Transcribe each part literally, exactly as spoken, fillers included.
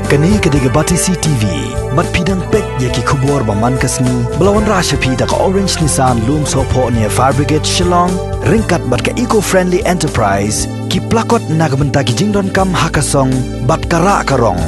Kane ka dei ka Batesi T V. Bad phi dang peit ïa ki khubor ba man ka sngi ba la wanrah sha phi da ka Orange Nissan Lumsohphoh near Fire Brigade Shillong, ryngkat bad ka Eco Friendly Enterprise, ki plakot na ka bynta ki jingdonkam ha ka song bad ka rah ka rong.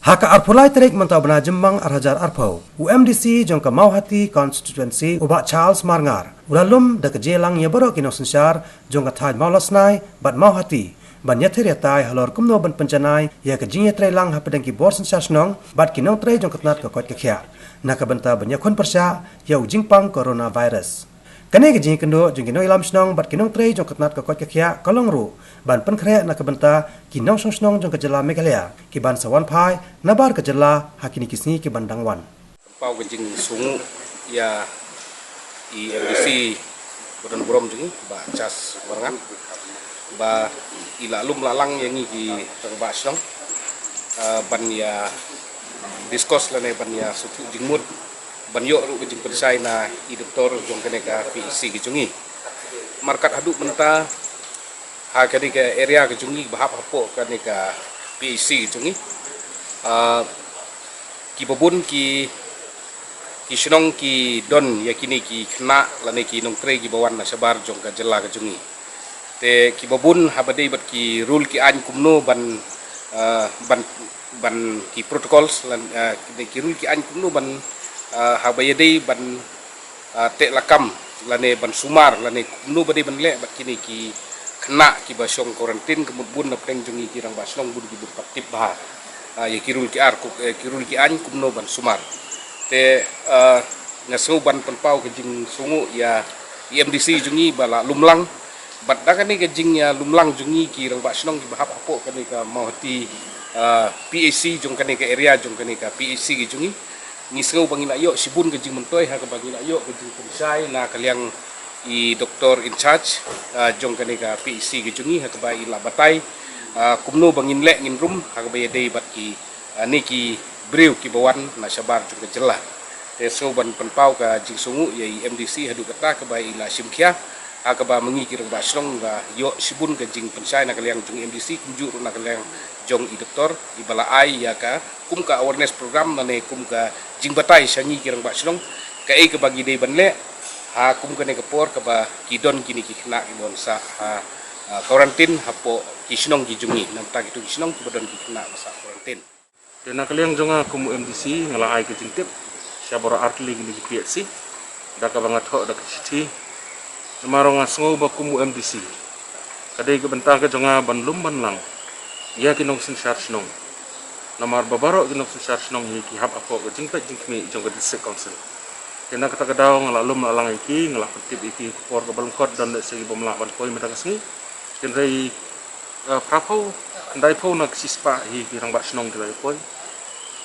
Ha ka arphew lai tarik mynta u bnai Jymmang ar hajar arphew, u M D C jong ka Mawhati Constituency, u Bah Charles Marngar, u la lum da ka jingïalang ïa baroh ki nongsynshar jong ka thaiñ Mawlasnai bad Mawhati ban ïathir ïatai halor kumno ban pynjanai ïa ka jingïatreilang hapdeng ki bor synshar shnong bad ki nongtrei jong ka tnat ka koit ka khiah, na ka bynta ban ïakhun pyrshah ïa u jingpang coronavirus. Kane ka jingïakynduh jong ki nongïalam shnong bad ki nongtrei jong ka tnat ka koit ka khiah ka long ruh ban pynkhreh na ka bynta ki nongshong shnong jong ka jylla Meghalaya ki ban sa wan phai nabar ka jylla ha kine ki sngi ki ban dang wan. Paw ka jingsngew ïa i M D C ba don burom jong ngi, Bah Charles Marngar, ba i la lum la lang ïa ngi ki rangbah shnong, ah, ban ïa discuss lane ban ïa sngewthuh jingmut ban ïoh ruh ka jingpynshai na i doktor jong kane ka P H C ka jong ngi. Markat haduh mynta ha kane ka area ka jong ngi ba hap hapoh kane ka P H C ka jong ngi, ah, ki babun ki, ki shnong ki don ïa kine ki khynnah lane ki nongtrei ki ba wan na shabar jong ka jylla ka jong ngi. Te ki babun haba dei bad ki rule ki aiñ kumno ban, ah, ban ban ki protocols lan, ah, ki, ki rule ki aiñ kumno ban, ah, haba ïadei ban, ah, teh lakam lane ban sumar lane kumno ba dei ban leh bad kine ki khynnah ki ba shong quarantine, ka mut bun na pdeng jong ngi ki rangbah shnong bun ki bun pat tip bha, ah, ïa ki rule ki ar ku, eh, ki rule ki aiñ kumno ban sumar. Te, ah, nga sngew ban pynpaw ka jingsngew ïa i M D C jong ngi ba la lum lang bad da kane ka jingïalum lang jong ngi ki rangbah shnong ki ba hap hapoh kane ka Mawhati, ah, P H C jong kane ka area jong kane ka P H C ka jong ngi. Ngi sngew ba ngi la ïoh shibun ka jingmyntoi ha kaba ngi la ïoh ka jingpynshai na ka liang i doktor in charge, ah, jong kane ka P H C ka jong ngi ha kaba i la batai, ah, kumno ba ngin leh ngin rum ha kaba ïadei bad ki, ah, ne ki briew ki ba wan na shabar jong ka jylla. Te sngew ban pynpaw ka jingsngew ïa i M D C haduh katta kaba i la shim khia ha kaba ma ngi ki rangbah shnong la ïoh shibun ka jingpynshai na ka liang jong i M D C kumjuh ruh na ka liang jong i doktor i ba la ai ïa ka kum ka awareness program lane kum ka jingbatai sha ngi ki rangbah shnong kaei kaba ngi dei ban leh ha kum kane ka por kaba ki don kine ki khynnah ki ba wan sah ha, ah, quarantine hapoh ki shnong ki jong ngi, namar kito ki shnong ki ba don ki khynnah ba sah quarantine. Te na ka liang jong nga kum u M D C nga la ai ka jingtip sha baroh artylli kine ki P H C da kaba nga thoh da ka shithi. Namar nga sngew ba kum u M D C ka dei ka bynta ka jong nga ban lum ban lang ïa ki nongsynshar shnong. Namar ba baroh ki nongsynshar shnong hi ki hap hapoh ka jingpeit jingkhmih jong ka District Council. Te na kata ka daw nga la lum la lang ïa ki, nga la pyntip ïa ki ka por kaba lyngkot, don lehse ki bym lah ban poi mynta ka sngi. Hynrei, eh, phraphew, khyndai phew na ka shispah hi ki rangbah shnong ki la ïa poi.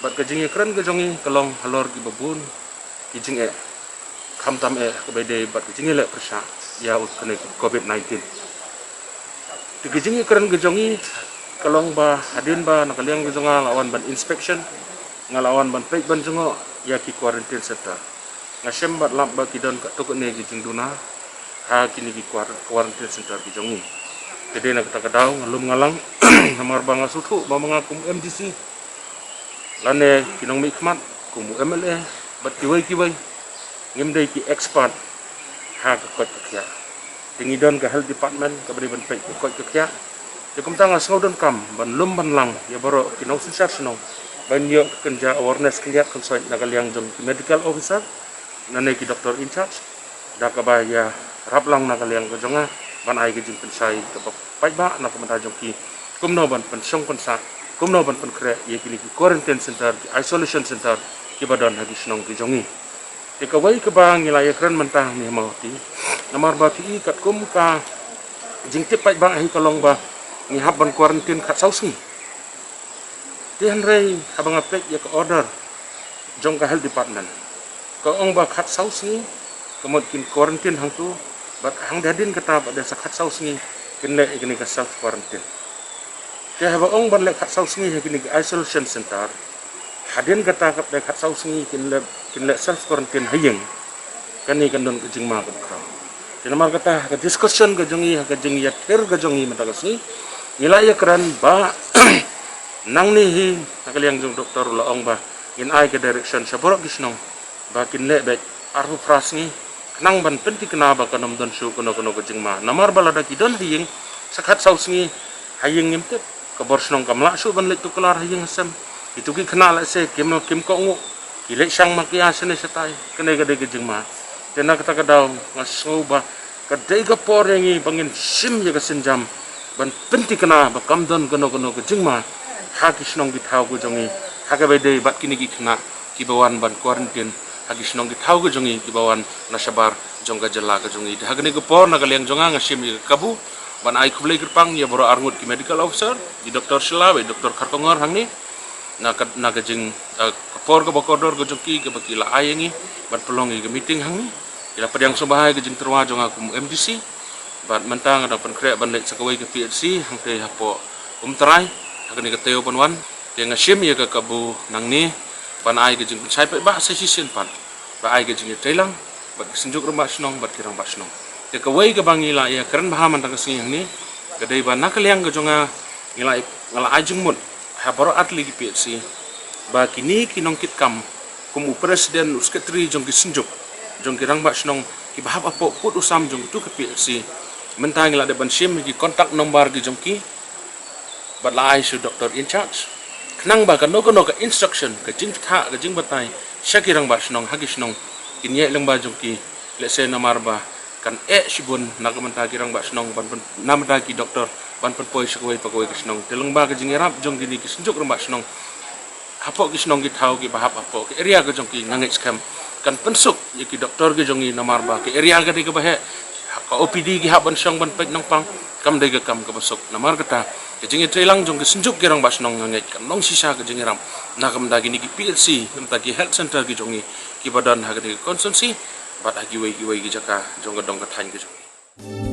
Bad ka jingïakren ka jong ngi ka long halor ki babun ki jingeh, khamtam eh kaba ïadei bad ka jingïaleh pyrshah ïa u kane ka covid nineteen. Te ka jingïakren ka jong ngi ka long ba hadien ba na ka liang ka jong nga la wan ban inspection, nga la wan ban peit ban jngoh ïa ki quarantine center. Nga shem bad lap ba ki don katto katne ki jingduna ha kine ki quar-, quarantine center ki jong ngi. Te dei na kata ka daw nga lum nga lang namar ba nga sngewthuh ba ma nga kum M D C lane ki nongmihkhmat kum u M L A bad kiwei kiwei ngim dei ki expert ha ka koit ka khiah. Te ngi don ka health department kaba dei ban peit ka koit ka khiah. Te kumta nga sngew donkam ban lum ban lang ïa baroh ki nongsynshar shnong ban ïoh ka kynja awareness khyndiat khynsoit na ka liang jong ki medical officer lane ki doctor in charge da kaba ïarap lang na ka liang ka jong nga ban ai ka jingpynshai kaba paidbah na ka bynta jong ki kumno ban pynshong pynsah, kumno ban pynkhreh ïa kine ki quarantine center, ki isolation center kiba don ha ki shnong ki jong ngi. Te kawei kaba ngi la ïakren mynta hangne ha Mawhati namar ba phi i katkum ka jingtip paidbah hi ka long ba ngi hap ban quarantine khatsaw sngi. Te hynrei haba nga peit ïa ka order jong ka health department ka ong ba khatsaw sngi ka mut kin quarantine hangto bad hangne hadien kata ba da sa khatsaw sngi kin leh ïa kane ka self quarantine. Te haba ong ban leh khatsaw sngi ha kine ki isolation center, hadien kata ka da khatsaw sngi kin leh, kin leh self quarantine ha ïing. Kane kan don ka jingma kaba khraw. Te namar kata ha ka discussion ka jong ngi, ha ka jingïathir ka jong ngi mynta ka sngi, ngi la ïakren ba Nangne hi na ka liang jong doktor u la ong ba ngin ai ka direction sha baroh ki shnong ba kin leh beit arphew phra sngi khnang ban pynthikna ba kan ym don shuh kano kano ka jingma. Namar ba lada ki don ha ïing sa khatsaw sngi ha ïing ngim tip, ka bor shnong kam lah shuh ban leit tuklar ha ïing ha sem. Itu ki khynnah lehse kim kim kohnguh, ki leit shang makia shane shatai, kane ka dei ka jingma. Te na kata ka daw nga sngew ba ka dei ka por ïa ngi ba ngin shim ïa ka sienjam ban pynthikna ba kam don kano kano ka jingma ha ki shnong ki thaw ka jong ngi, ha kaba ïadei bad kine ki khynnah kiba wan ban quarantine ha ki shnong ki thaw ka jong ngi kiba wan na shabar jong ka jylla ka jong ngi. Te ha kane ka por na ka liang jong nga nga shim ïa ka kabu ban ai khublei kyrpang ïa baroh arngut ki medical officer, i Doktor Shylla bad i Doktor Kharkongor hangne na ka, na ka jing, eh, ka por kaba kordor ka jong ki kaba ki la ai ïa ngi ban pynlong ïa ka meeting hangne. Ki la pdiang sngewbha ïa ka jingtyrwa jong nga kum MDC. Bad mynta nga dang pynkhreh ban leit sa kawei ka PHC hangtei hapoh Umtrai ha kane ka taïew ban wan. Te nga shim ïa ka kabu nangne ban ai ka jingpynshai paidbah sa shisien pat, ba ai ka jingïatreilang bad ka Synjuk Rangbah Shnong bad ki Rangbah Shnong. Te kawei kaba ngi la ïakren bha mynta ka sngi hangne ka dei ba na ka liang ka jong nga ngi la, nga la ai jingmut ha baroh artylli ki PHC ba kine ki nongkitkam kum u president, u secretary jong ki synjuk jong ki Rangbah Shnong kiba hap hapoh pud u sam jong itu ka PHC, mynta ngi la dep ban shim ïa ki contact number ki jong ki bad la ai sha u doktor in charge khnang ba kano kano ka instruction, ka jingpynthah, ka jingbatai sha ki Rangbah Shnong ha ki shnong kin ïaid lyngba jong ki. Lehse namar ba kan eh shibun na ka bynta ki Rangbah Shnong ban pyn-, na bynta ki doktor ban pynpoi sha kawei pa kawei ka shnong. Te lyngba ka jingïarap jong kine ki Synjuk Rangbah Shnong hapoh ki shnong ki thaw kiba hap hapoh ka area ka jong ki, nga ngeit skhem kan pynsuk ïa ki doktor ki jong ngi namar ba ka area ka dei kaba heh, ka OPD ki hap ban shong ban peit nangpang, kam dei ka kam kaba suk. Namar kata ka jingïatreilang jong ki synjuk ki Rangbah Shnong nga ngeit kan long shisha ka jingïarap na ka bynta kine ki PHC, na ka bynta ki health center ki jong ngi kiba don ha kane ka constituency bad ha kiwei kiwei ki jaka jong ka dong ka thaiñ ka jong ngi.